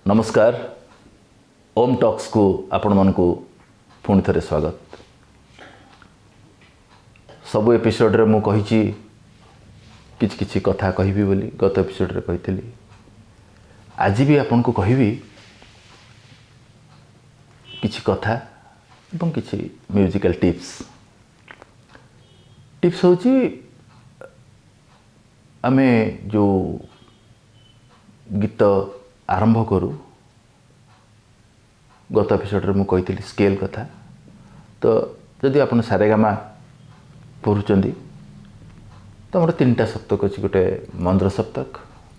ନମସ୍କାର, ଓମ୍ ଟକ୍ସକୁ ଆପଣମାନଙ୍କୁ ପୁଣି ଥରେ ସ୍ୱାଗତ। ସବୁ ଏପିସୋଡ଼ରେ ମୁଁ କହିଛି କିଛି କିଛି କଥା କହିବି ବୋଲି। ଗତ ଏପିସୋଡ଼ରେ କହିଥିଲି, ଆଜି ବି ଆପଣଙ୍କୁ କହିବି କିଛି କଥା ଏବଂ କିଛି ମ୍ୟୁଜିକାଲ ଟିପ୍ସ। ଟିପ୍ସ ହେଉଛି, ଆମେ ଯେଉଁ ଗୀତ ଆରମ୍ଭ କରୁ, ଗତ ଏପିସୋଡ଼ରେ ମୁଁ କହିଥିଲି ସ୍କେଲ୍ କଥା। ତ ଯଦି ଆପଣ ସାରେଗାମା ପଢ଼ୁଛନ୍ତି, ତ ଆମର ତିନିଟା ସପ୍ତକ ଅଛି, ଗୋଟେ ମନ୍ଦ୍ର ସପ୍ତକ,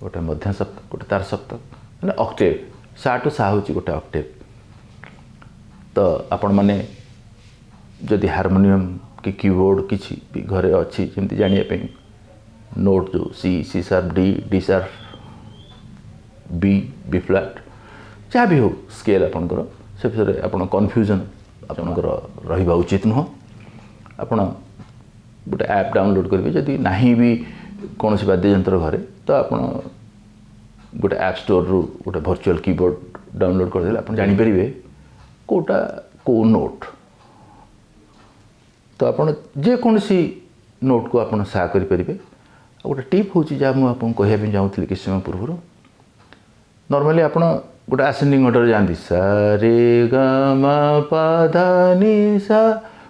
ଗୋଟେ ମଧ୍ୟ ସପ୍ତକ, ଗୋଟେ ତାର ସପ୍ତକ, ମାନେ ଅକ୍ଟେଭ୍। ସା ଟୁ ସା ହେଉଛି ଗୋଟେ ଅକ୍ଟେଭ୍। ତ ଆପଣମାନେ ଯଦି ହାରମୋନିୟମ କି କିବୋର୍ଡ଼ କିଛି ବି ଘରେ ଅଛି, ଯେମିତି ଜାଣିବା ପାଇଁ ନୋଟ୍ ଯେଉଁ C, C sharp, D, D sharp, B, B flat, ଯାହା ବି ହେଉ ସ୍କେଲ୍ ଆପଣଙ୍କର, ସେ ବିଷୟରେ ଆପଣ କନଫ୍ୟୁଜନ୍ ଆପଣଙ୍କର ରହିବା ଉଚିତ ନୁହଁ। ଆପଣ ଗୋଟେ ଆପ୍ ଡାଉନଲୋଡ଼୍ କରିବେ। ଯଦି ନାହିଁ ବି କୌଣସି ବାଦ୍ୟଯନ୍ତ୍ର ଘରେ, ତ ଆପଣ ଗୋଟେ ଆପ୍ ଷ୍ଟୋରରୁ ଗୋଟେ ଭର୍ଚୁଆଲ୍ କିବୋର୍ଡ଼ ଡାଉନଲୋଡ଼୍ କରିଦେଲେ ଆପଣ ଜାଣିପାରିବେ କେଉଁଟା କେଉଁ ନୋଟ୍। ତ ଆପଣ ଯେକୌଣସି ନୋଟ୍କୁ ଆପଣ ସା କରିପାରିବେ। ଆଉ ଗୋଟେ ଟିପ୍ ହେଉଛି, ଯାହା ମୁଁ ଆପଣଙ୍କୁ କହିବା ପାଇଁ ଚାହୁଁଥିଲି କିଛି ସମୟ ପୂର୍ବରୁ। ନର୍ମାଲି ଆପଣ ଗୋଟେ ଆସେଣ୍ଡିଂ ଅର୍ଡ଼ର ଯାଆନ୍ତି, ସା ରେ ଗା ମା ପା ଧା ନି ସା।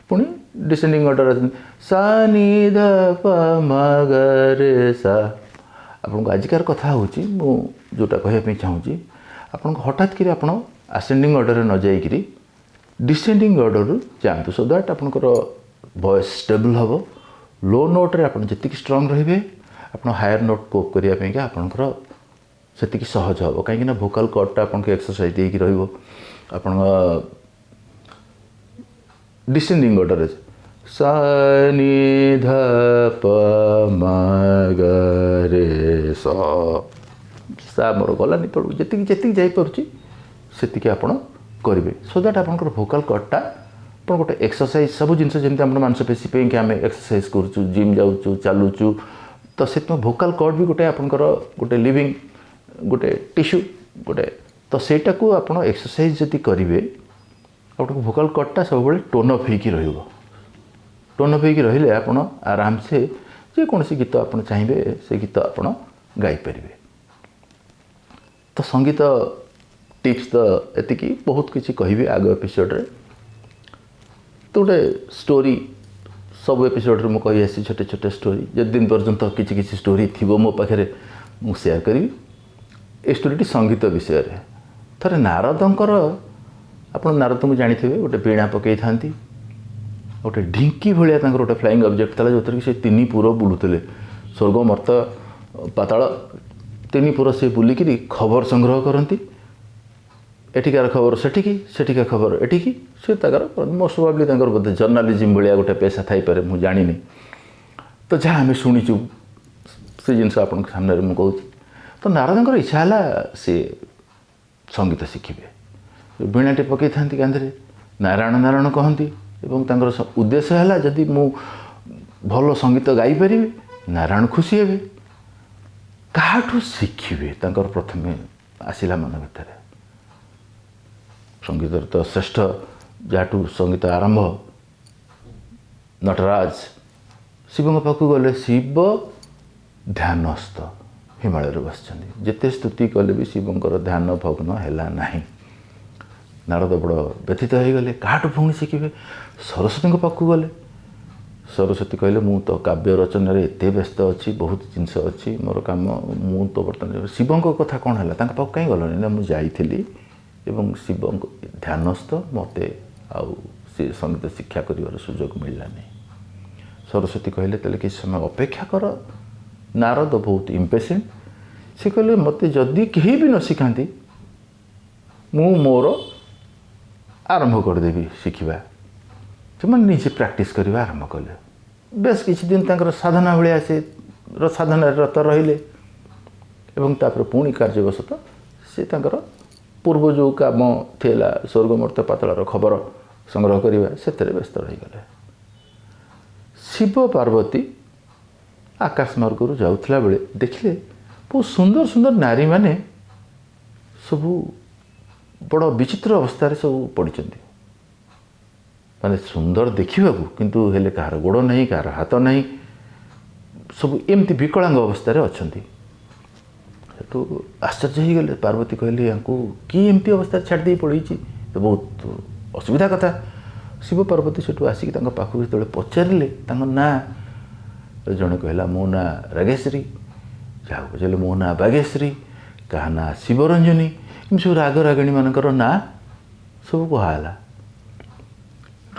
ପୁଣି ଡିସେଣ୍ଡିଂ ଅର୍ଡ଼ର ଅଛନ୍ତି, ସା ନି ଧା ପା ମା ଗା ରେ ସା। ଆପଣଙ୍କୁ ଆଜିକାର କଥା ହେଉଛି, ମୁଁ ଯେଉଁଟା କହିବା ପାଇଁ ଚାହୁଁଛି ଆପଣଙ୍କୁ, ହଠାତ୍ କରି ଆପଣ ଆସେଣ୍ଡିଂ ଅର୍ଡ଼ରରେ ନ ଯାଇକିରି ଡିସେଣ୍ଡିଂ ଅର୍ଡ଼ରରୁ ଯାଆନ୍ତୁ, ସୋ that ଆପଣଙ୍କର ଭଏସ୍ ଷ୍ଟେବଲ୍ ହେବ। ଲୋ ନୋଟ୍ରେ ଆପଣ ଯେତିକି ଷ୍ଟ୍ରଙ୍ଗ ରହିବେ, ଆପଣ ହାୟର ନୋଟ୍ କୋପ୍ କରିବା ପାଇଁକା ଆପଣଙ୍କର ସେତିକି ସହଜ ହେବ, କାହିଁକିନା ଭୋକାଲ୍ କର୍ଡ଼ଟା ଆପଣଙ୍କୁ ଏକ୍ସରସାଇଜ୍ ଦେଇକି ରହିବ। ଆପଣଙ୍କ ଡିସେଣ୍ଡିଂ ଅର୍ଡ଼ରରେ ସା ନି ଧ ପ ମା ଗ ରେ ସ, ସା ମୋର ଗଲାନି ତଳକୁ, ଯେତିକି ଯେତିକି ଯାଇପାରୁଛି ସେତିକି ଆପଣ କରିବେ, ସୋ that ଆପଣଙ୍କର ଭୋକାଲ୍ କର୍ଡ଼ଟା ଆପଣ ଗୋଟେ ଏକ୍ସରସାଇଜ୍। ସବୁ ଜିନିଷ ଯେମିତି ଆମର ମାଂସପେଶୀ ପାଇଁକି ଆମେ ଏକ୍ସରସାଇଜ୍ କରୁଛୁ, ଜିମ୍ ଯାଉଛୁ, ଚାଲୁଛୁ, ତ ସେଥିପାଇଁ ଭୋକାଲ୍ କର୍ଡ଼ ବି ଗୋଟେ ଆପଣଙ୍କର ଗୋଟେ ଲିଭିଂ ଗୋଟେ ଟିସ୍ୟୁ ଗୋଟେ। ତ ସେଇଟାକୁ ଆପଣ ଏକ୍ସରସାଇଜ୍ ଯଦି କରିବେ, ଆପଣଙ୍କ ଭୋକାଲ୍ କର୍ଡ଼ଟା ସବୁବେଳେ ଟୋନ୍ ଅପ୍ ହେଇକି ରହିବ। ଟୋନ୍ ଅପ୍ ହେଇକି ରହିଲେ ଆପଣ ଆରାମସେ ଯେକୌଣସି ଗୀତ ଆପଣ ଚାହିଁବେ, ସେ ଗୀତ ଆପଣ ଗାଇପାରିବେ। ତ ସଙ୍ଗୀତ ଟିପ୍ସ ତ ଏତିକି, ବହୁତ କିଛି କହିବି ଆଗ ଏପିସୋଡ଼ରେ। ତ ଗୋଟେ ଷ୍ଟୋରି, ସବୁ ଏପିସୋଡ଼ରେ ମୁଁ କହି ଆସିଛି ଛୋଟ ଛୋଟ ଷ୍ଟୋରି। ଯେତେ ଦିନ ପର୍ଯ୍ୟନ୍ତ କିଛି କିଛି ଷ୍ଟୋରି ଥିବ ମୋ ପାଖରେ, ମୁଁ ସେୟାର କରିବି। ଏ ଷ୍ଟୋରିଟି ସଙ୍ଗୀତ ବିଷୟରେ। ଥରେ ନାରଦଙ୍କର, ଆପଣ ନାରଦଙ୍କୁ ଜାଣିଥିବେ, ଗୋଟେ ବୀଣା ପକାଇଥାନ୍ତି, ଗୋଟେ ଢିଙ୍କି ଭଳିଆ ତାଙ୍କର ଗୋଟେ ଫ୍ଲାଇଂ ଅବଜେକ୍ଟ ଥିଲା, ଯେଉଁଥିରେ କି ସେ ତିନି ପୁର ବୁଲୁଥିଲେ। ସ୍ୱର୍ଗ, ମର୍ତ୍ତ, ପାତାଳ, ତିନି ପୁର ସେ ବୁଲିକିରି ଖବର ସଂଗ୍ରହ କରନ୍ତି। ଏଠିକାର ଖବର ସେଠିକି, ସେଠିକାର ଖବର ଏଠିକି। ସେ ତାଙ୍କର ମୋଷ୍ଟ ପ୍ରୋବାବ୍ଲି ତାଙ୍କର ବୋଧେ ଜର୍ଣ୍ଣାଲିଜିମ୍ ଭଳିଆ ଗୋଟେ ପେସା ଥାଇପାରେ, ମୁଁ ଜାଣିନି। ତ ଯାହା ଆମେ ଶୁଣିଛୁ, ସେ ଜିନିଷ ଆପଣଙ୍କ ସାମ୍ନାରେ ମୁଁ କହୁଛି। ତ ନାରଦଙ୍କର ଇଚ୍ଛା ହେଲା ସେ ସଙ୍ଗୀତ ଶିଖିବେ। ବୀଣାଟି ପକାଇଥାନ୍ତି କାନ୍ଧରେ, ନାରାୟଣ ନାରାୟଣ କହନ୍ତି ଏବଂ ତାଙ୍କର ଉଦ୍ଦେଶ୍ୟ ହେଲା, ଯଦି ମୁଁ ଭଲ ସଙ୍ଗୀତ ଗାଇପାରିବି, ନାରାୟଣ ଖୁସି ହେବେ। କାହାଠୁ ଶିଖିବେ, ତାଙ୍କର ପ୍ରଥମେ ଆସିଲା ମନ ଭିତରେ। ସଙ୍ଗୀତର ତ ଶ୍ରେଷ୍ଠ, ଯାହାଠୁ ସଙ୍ଗୀତ ଆରମ୍ଭ, ନଟରାଜ ଶିବଙ୍କ ପାଖକୁ ଗଲେ। ଶିବ ଧ୍ୟାନସ୍ଥ ହିମାଳୟରେ ବସିଛନ୍ତି। ଯେତେ ସ୍ତୁତି କଲେ ବି ଶିବଙ୍କର ଧ୍ୟାନ ଭଗ୍ନ ହେଲା ନାହିଁ। ନାରଦ ବଡ଼ ବ୍ୟଥିତ ହେଇଗଲେ। କାହାଠୁ ପୁଣି ଶିଖିବେ? ସରସ୍ୱତୀଙ୍କ ପାଖକୁ ଗଲେ। ସରସ୍ୱତୀ କହିଲେ, ମୁଁ ତ କାବ୍ୟ ରଚନାରେ ଏତେ ବ୍ୟସ୍ତ ଅଛି, ବହୁତ ଜିନିଷ ଅଛି ମୋର କାମ, ମୁଁ ତ ବର୍ତ୍ତମାନ। ଶିବଙ୍କ କଥା କ'ଣ ହେଲା? ତାଙ୍କ ପାଖକୁ କାହିଁ ଗଲନି? ନା, ମୁଁ ଯାଇଥିଲି ଏବଂ ଶିବଙ୍କ ଧ୍ୟାନସ୍ଥ, ମୋତେ ଆଉ ସେ ସଙ୍ଗୀତ ଶିକ୍ଷା କରିବାର ସୁଯୋଗ ମିଳିଲାନି। ସରସ୍ୱତୀ କହିଲେ, ତାହେଲେ କିଛି ସମୟ ଅପେକ୍ଷା କର। ନାରଦ ବହୁତ ଇମ୍ପେସେଣ୍ଟ। ସେ କହିଲେ, ମୋତେ ଯଦି କେହି ବି ନ ଶିଖାନ୍ତି, ମୁଁ ମୋର ଆରମ୍ଭ କରିଦେବି ଶିଖିବା। ସେମାନେ ନିଜେ ପ୍ରାକ୍ଟିସ୍ କରିବା ଆରମ୍ଭ କଲେ। ବେଶ କିଛି ଦିନ ତାଙ୍କର ସାଧନା ଭଳିଆ ସେ ସାଧନାରେ ରତ ରହିଲେ ଏବଂ ତାପରେ ପୁଣି କାର୍ଯ୍ୟବଶତଃ ସେ ତାଙ୍କର ପୂର୍ବ ଯେଉଁ କାମ ଥିଲା, ସ୍ୱର୍ଗ, ମର୍ତ୍ତ୍ୟ, ପାତାଳର ଖବର ସଂଗ୍ରହ କରିବା, ସେଥିରେ ବ୍ୟସ୍ତ ରହିଗଲେ। ଶିବ ପାର୍ବତୀ ଆକାଶ ମାର୍ଗରୁ ଯାଉଥିଲା ବେଳେ ଦେଖିଲେ ବହୁତ ସୁନ୍ଦର ସୁନ୍ଦର ନାରୀମାନେ ସବୁ ବଡ଼ ବିଚିତ୍ର ଅବସ୍ଥାରେ ସବୁ ପଡ଼ିଛନ୍ତି। ମାନେ ସୁନ୍ଦର ଦେଖିବାକୁ, କିନ୍ତୁ ହେଲେ କାହାର ଗୋଡ଼ ନାହିଁ, କାହାର ହାତ ନାହିଁ, ସବୁ ଏମିତି ବିକଳାଙ୍ଗ ଅବସ୍ଥାରେ ଅଛନ୍ତି। ସେଠୁ ଆଶ୍ଚର୍ଯ୍ୟ ହେଇଗଲେ। ପାର୍ବତୀ କହିଲେ, ୟାଙ୍କୁ କିଏ ଏମିତି ଅବସ୍ଥାରେ ଛାଡ଼ି ଦେଇ ପଳେଇଛି, ତ ବହୁତ ଅସୁବିଧା କଥା। ଶିବ ପାର୍ବତୀ ସେଠୁ ଆସିକି ତାଙ୍କ ପାଖକୁ ଯେତେବେଳେ ପଚାରିଲେ ତାଙ୍କ ନାଁ, ଜଣେ କହିଲା ମୋ ନାଁ ରାଗେଶ୍ରୀ, ଯାହାକୁ ପଚାରିଲେ ମୋ ନାଁ ବାଗେଶ୍ରୀ, କାହା ନାଁ ଶିବରଞ୍ଜନୀ, ଏମିତି ସବୁ ରାଗ ରାଗିଣୀମାନଙ୍କର ନାଁ ସବୁ କୁହାହେଲା।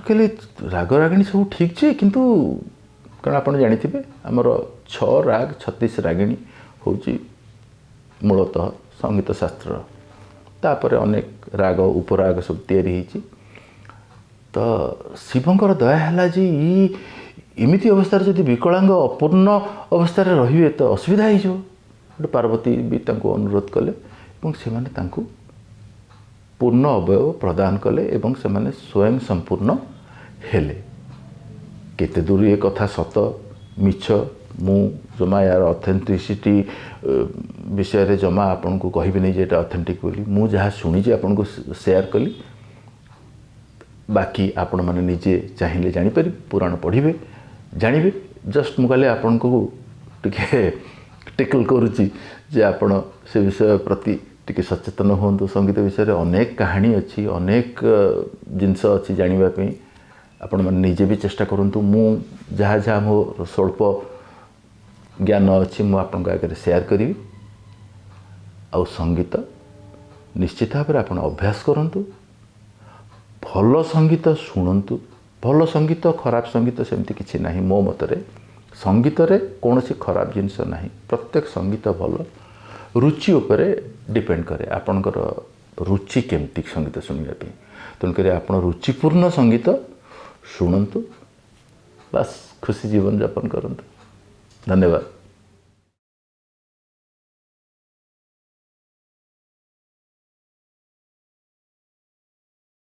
କହିଲେ ରାଗ ରାଗିଣୀ ସବୁ ଠିକ୍ ଯେ, କିନ୍ତୁ କାରଣ ଆପଣ ଜାଣିଥିବେ ଆମର 6 ରାଗ 36 ରାଗିଣୀ ହେଉଛି ମୂଳତଃ ସଙ୍ଗୀତ ଶାସ୍ତ୍ରର, ତାପରେ ଅନେକ ରାଗ ଉପରାଗ ସବୁ ତିଆରି ହେଇଛି। ତ ଶିବଙ୍କର ଦୟା ହେଲା ଯେ ଏମିତି ଅବସ୍ଥାରେ ଯଦି ବିକଳାଙ୍ଗ ଅପୂର୍ଣ୍ଣ ଅବସ୍ଥାରେ ରହିବେ ତ ଅସୁବିଧା ହେଇଯିବ। ଗୋଟେ ପାର୍ବତୀ ବି ତାଙ୍କୁ ଅନୁରୋଧ କଲେ ଏବଂ ସେମାନେ ତାଙ୍କୁ ପୂର୍ଣ୍ଣ ଅବୟବ ପ୍ରଦାନ କଲେ ଏବଂ ସେମାନେ ସ୍ୱୟଂ ସମ୍ପୂର୍ଣ୍ଣ ହେଲେ। କେତେ ଦୂର ଏ କଥା ସତ ମିଛ ମୁଁ ଜମା ଏହାର ଅଥେଣ୍ଟିସିଟି ବିଷୟରେ ଜମା ଆପଣଙ୍କୁ କହିବିନି ଯେ ଏଇଟା ଅଥେଣ୍ଟିକ୍ ବୋଲି। ମୁଁ ଯାହା ଶୁଣିଛି ଆପଣଙ୍କୁ ସେୟାର କଲି, ବାକି ଆପଣମାନେ ନିଜେ ଚାହିଁଲେ ଜାଣିପାରିବେ, ପୁରାଣ ପଢ଼ିବେ ଜାଣିବେ। ଜଷ୍ଟ ମୁଁ ଖାଲି ଆପଣଙ୍କୁ ଟିକେ ଟିକଲ କରୁଛି ଯେ ଆପଣ ସେ ବିଷୟ ପ୍ରତି ଟିକେ ସଚେତନ ହୁଅନ୍ତୁ। ସଙ୍ଗୀତ ବିଷୟରେ ଅନେକ କାହାଣୀ ଅଛି, ଅନେକ ଜିନିଷ ଅଛି ଜାଣିବା ପାଇଁ, ଆପଣମାନେ ନିଜେ ବି ଚେଷ୍ଟା କରନ୍ତୁ। ମୁଁ ଯାହା ଯାହା ମୋ ସ୍ୱଳ୍ପ ଜ୍ଞାନ ଅଛି ମୁଁ ଆପଣଙ୍କ ଆଗରେ ସେୟାର କରିବି। ଆଉ ସଙ୍ଗୀତ ନିଶ୍ଚିତ ଭାବରେ ଆପଣ ଅଭ୍ୟାସ କରନ୍ତୁ, ଭଲ ସଙ୍ଗୀତ ଶୁଣନ୍ତୁ। ଭଲ ସଙ୍ଗୀତ ଖରାପ ସଙ୍ଗୀତ ସେମିତି କିଛି ନାହିଁ ମୋ ମତରେ। ସଙ୍ଗୀତରେ କୌଣସି ଖରାପ ଜିନିଷ ନାହିଁ, ପ୍ରତ୍ୟେକ ସଙ୍ଗୀତ ଭଲ। ରୁଚି ଉପରେ ଡିପେଣ୍ଡ କରେ ଆପଣଙ୍କର ରୁଚି କେମିତି ସଙ୍ଗୀତ ଶୁଣିବା ପାଇଁ। ତେଣୁକରି ଆପଣ ରୁଚିପୂର୍ଣ୍ଣ ସଙ୍ଗୀତ ଶୁଣନ୍ତୁ, ବାସ୍ ଖୁସି ଜୀବନଯାପନ କରନ୍ତୁ। ଧନ୍ୟବାଦ।